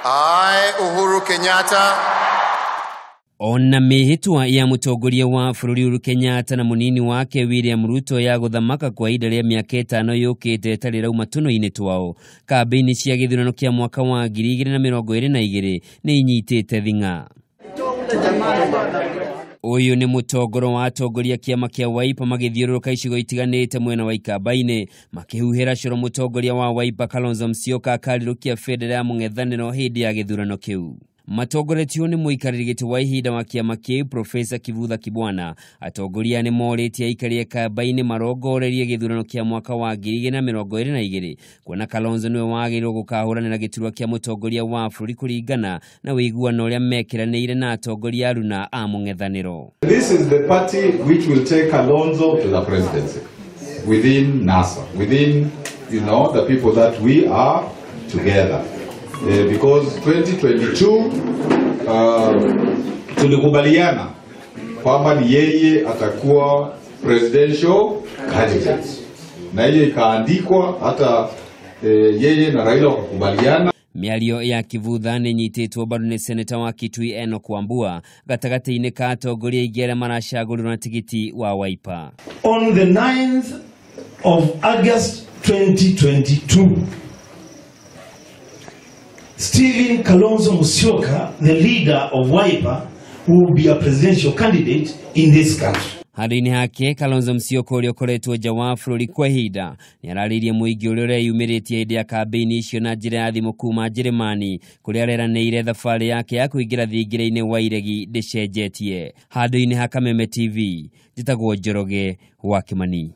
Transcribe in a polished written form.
I, Uhuru Kenyatta, Ona mĩhĩtwa ya mũtongoria wa bũrũri Uhuru Kenyatta na mũnini wake William Ruto ya gũthamaka kwa ihinda rĩa mĩaka 5 yũkĩte ĩtarĩ rauma tũnua-inĩ twao, kambĩini cia gĩthurano kĩa mwaka wa 2022 nĩ inyitĩte thing'a. Ũyũ nĩ mũtongoro wa atongoria kĩama kĩa Wiper magĩthiũrũrũka icigo itiganĩte mwena wa Ikamba-inĩ makĩhuhĩra coro mũtongoria wa Wiper Kalonzo Musyoka akarirũkia bendera ya mũng'ethanĩro hĩndĩ ya gĩthurano kĩu. Matongoretio nĩ mũikarĩri gĩtĩ wa ihinda wa kĩama kĩu Profesa Kivutha Kibwana, atongoria nĩ morĩtie aikari a Ikamba-inĩ marongorerie gĩthurano kĩa mwaka wa 2022 kuona Kalonzo nĩwe wagĩrĩirwo gũkahũranĩra gĩturwa kĩa mũtongoria wa bũrũri kũringana na ũiguano ũrĩa mekĩranĩire na atongoria aruna a mũng'ethanĩro. This is the party which will take Kalonzo to the presidency within NASA, within, you know, the people that we are together. Because 2022 tulikubaliana kwamba ni yeye atakuwa presidential candidate, na hiyo ikaandikwa hata yeye na Raila wakakubaliana. Mĩario ya Kivutha nĩ nyitĩtwo mbaru nĩ seneta wa Kitui Enoch Wambua gatagatĩ-inĩ ka atongoria aingĩ arĩa maracagũrirwo na tigiti wa Wiper. On the 9th of August 2022, Stephen Kalonzo Musyoka, the leader of Wiper, will be a presidential candidate in this country. Handũ-inĩ hake Kalonzo Musyoka ũrĩa ũkoretwo nja wa bũrũri kwa ihinda nĩ ararĩirie mũingĩ ũrĩa ũreyumĩrĩtie hĩndĩ ya kambĩini icio na njĩra ya thimũ kuma Njĩrĩmani kũrĩa areranĩire thabarĩ yake ya kũingĩra thingira-inĩ wa iregi ndĩcenjetie. Handũ-inĩ ha Kameme TV, njĩtagwo Njoroge wa Kimani.